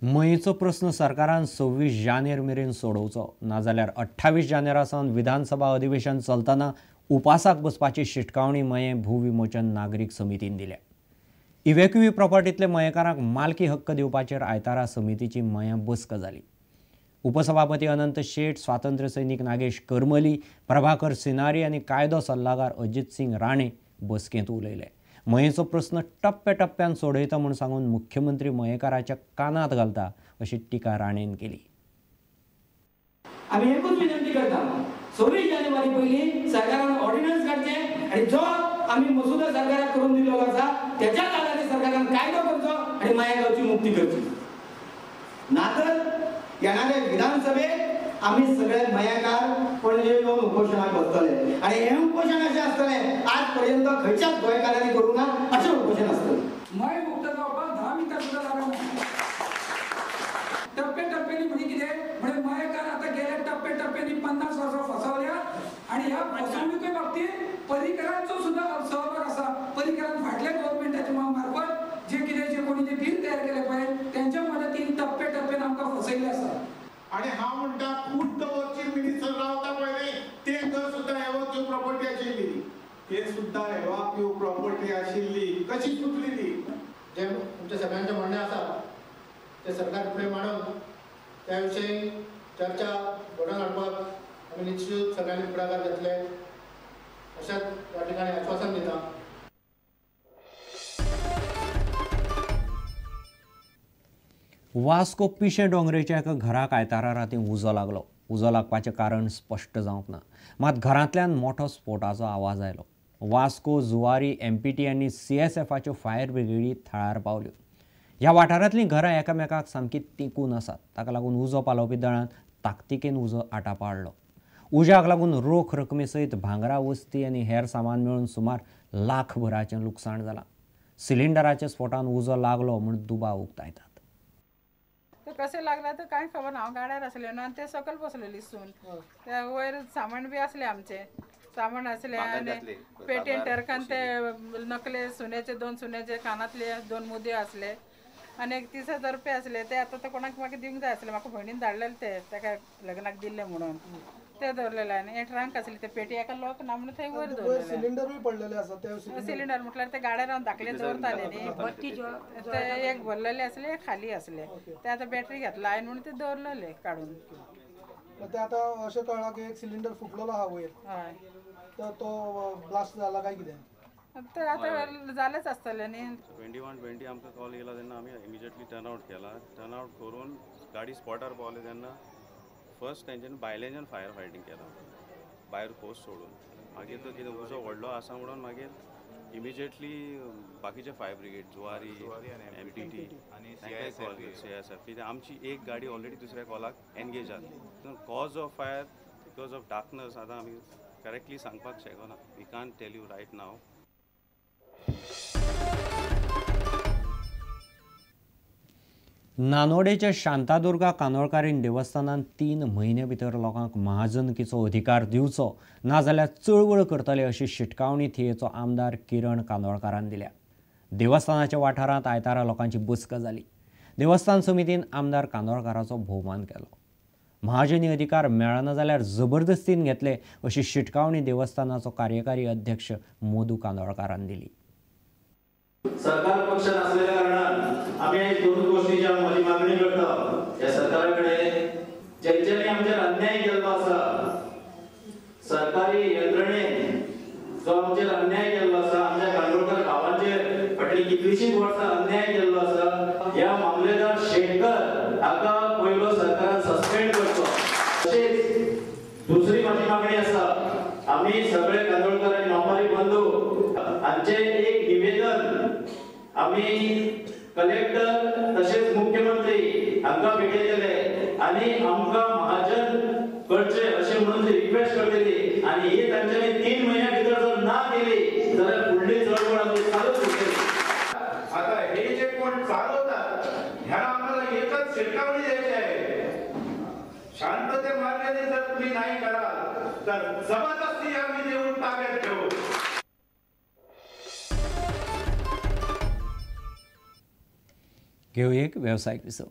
मयेचो प्रस्न सरकारान 26 जानेर मेरेन सोडोवचो, नाजाल्यार 28 जानेरा सावन विधानसभा अधिवेशन चलतना उपासाक बसपाची शिटकावणी मये भूविमोचन नागरीक समितीन दिल्या. इव्हॅक्युई प्रॉपर्टींतले मयेकारांक मालकी हक्क दिवपाचेर आयतारा समितीची मयां बसका जाली. उपसभापती अनंत शेट, स्वातंत्र्य सैनिक नागेश करमली, प्रभाकर सिनारी आनी कायदो सल्लागार अजित सिंग राणे बसकेंत उलयले. मयेचो प्रस्न टप्प्या टप्प्यान सोडयता म्हूण सांगून मुख्यमंत्री मयेकाराच्या कानांत घालता अशी टिका राणेन केली. आमी एकूच विनंती करता, 26 जानेवारी पयलीं सरकारान ऑर्डिनन्स काडचें आनी जो आमी मसुदो सरकाराक करून दिल्लो आसा त्याच्याच आधारे सरकारान कायदो करचो आनी माया गांवची मुक्ती करची. नातर येणारे विधानसभेत आमी सगळे मयेकार पणजे येवन उपोशणाक बसतले आनी हें उपोशण अशें आसतलें आज पर्यंत खंयच्याच गोंयकारांनी करूंक ना अशें उपोशण आसतलें. मय मुक्त जावपाक 10 मिनटां सुद्दां लागना. टप्पे टप्प्यांनी म्हणजे कितें म्हणजे मयेकार आतां गेले टप्पे टप्प्यांनी 50 वर्सां फसवल्या आनी ह्या फसवणुके बाबतींत पर्रीकरांचो सुद्दां सहभाग आसा. पर्रीकरान फाटल्या गव्हर्मेंटाच्या मार्फत जे कितें जे कोणी जे बील तयार केलें पळय तेंच्या मदतीन टप्पे टप्प्यान आमकां फसयल्लें आसा. आणि हांव म्हणटा खूब चीफ मिनिस्टर रावता पळय ते घर सुद्दां एव्हाक्यू प्रॉपर्टी आशिल्ली, ते सुद्दां एव्हाक्यू प्रॉपर्टी आशिल्ली, कशी सुटली ती? जे तुमच्या सगळ्यांचें म्हणणें आसा ते सरकार फुडें मांडून त्या विशयी चर्चा घडोवन हाडपाक आमी निश्चित सगळ्यांनी फुडाकार घेतले अशेंच ह्या ठिकाणी आश्वासन दिता. वास्को पिशें डोंगरेच्या एका घराक आयतारा रातीं उजो लागलो. उजो लागपाचें कारण स्पश्ट जावंक ना, मात घरांतल्यान मोठो स्फोटाचो आवाज आयलो. वास्को, जुवारी, एमपीटी आनी सीएसएफाच्यो फायर ब्रिगेडी थळार पावल्यो. ह्या वाठारांतलीं घरां एकामेकाक सामकी तेंकून आसात, ताका लागून उजो पालोवपी दळान ताकतिकेन उजो आटापा हाडलो. उज्याक लागून रोख रकमे सयत भांगरा वस्ती आनी हेर सामान मेळून सुमार लाखभराचें लुकसाण जालां. सिलिंडराच्या स्फोटान उजो लागलो म्हूण दुबाव उक्तायतात. कशें लागला तर कांय खबर ना. हांव गाड्यार आसलें न्हू आनी ते सकयल बसलेली सून, त्या वयर सामान बी आसलें आमचें, सामान आसलें आनी पेटेन टर्कान ते नकले सुन्याचे, 2 सुन्याचे कानांतले 2 मुदयो आसले आनी एक 30,000 रुपया आसले. ते आतां ते कोणाक म्हाका दिवंक जाय आसले, म्हाका भयणीन धाडलेले ते ताका लग्नाक दिल्ले म्हणून ते दवरलेले. आनी हे ट्रंक आसले ते पेटी एका लॉक ना म्हणून थंय वयर दवरलेले. सिलिंडरूय पडलेले आसा, ते सिलिंडर म्हटल्यार ते गाड्यार हांव धाकले दवरताले न्ही, ते एक भरलेले आसले एक खाली आसले. ते आतां बॅटरी घेतला हांवें म्हणून ते दवरलेले काडून. ते आतां अशें कळ्ळां की एक सिलिंडर फुटलेलो आहा वयर, हय, तर तो ब्लास्ट जाला काय कितें तर आतां जालेंच आसतलें न्ही. 21:20 आमकां कॉल येयला तेन्ना आमी इमिजिएटली टर्न आवट केला. टर्न आवट करून गाडी स्पॉटार पावले तेन्ना फर्स्ट तेंच्यानी भायल्याच्यान फायर फायटींग केला, भायर होस सोडून. मागीर तो कितें उजो व्हडलो आसा म्हणून मागीर इमिजिएटली बाकीचे फायर ब्रिगेड, जुवारी, एमपीटी आनी सीएसएफ, कित्याक आमची एक गाडी ऑलरेडी दुसऱ्या कॉलाक एनगेज जाली. Cause of fire because of darkness आतां आमी करेक्टली सांगपाक शकना, we can't tell you right now. नानोडेच्या Shantadurga कानोळकारीन देवस्थानान 3 म्हयने भितर लोकांक महाजनकीचो अधिकार दिवचो नाजाल्यार चळवळ करतले अशी शिटकावणी थियेचो आमदार किरण कानोळकारान दिल्या. देवस्थानाच्या वाठारांत आयतारा लोकांची बसका जाली. देवस्थान समितीन आमदार कानोळकाराचो भोवमान केलो. महाजनी अधिकार मेळना जाल्यार जबरदस्तीन घेतले अशी शिटकावणी देवस्थानाचो कार्यकारी अध्यक्ष मोदू कानोळकारान दिली. सरकार पक्ष नसलेल्या कारणान आमी आयज दोन गोष्टीची हांव म्हजी मागणी करता ह्या सरकारा कडेन, जेंच्यांनी आमचेर अन्याय केल्लो आसा, सरकारी यंत्रणेन जो आमचेर अन्याय केल्लो आसा, आमच्या कांदोळकर गांवांचेर फाटलीं कितलींशींच वर्सां अन्याय केल्लो आसा, ह्या मामलेदार शेटकर हाका पयलो सरकारान सस्पेंड करचो. तशेंच दुसरी म्हजी मागणी आसा, आमी सगळे कांदोळकर आनी मापारी बंधू हांचे एक निवेदन आमी कलेक्टर तशेंच मुख्यमंत्री हांकां भेटयतले आनी आमकां महाजन करचे अशें म्हणून रिक्वेस्ट करतली आनी ही तांच्यांनी 3 म्हयन्या भितर जर ना केली जाल्यार फुडली चळवळ आमची चालूच उरतली. आता हे जे कोण चालवतात ह्या आम्हाला एकच शिटकावणी द्यायची आहे, शांतते मार्गाने जर तुम्ही नाही कराल तर जबरदस्ती आम्ही देऊन ताब्यात घेऊ. घेऊ एक व्यावसायिक विसव.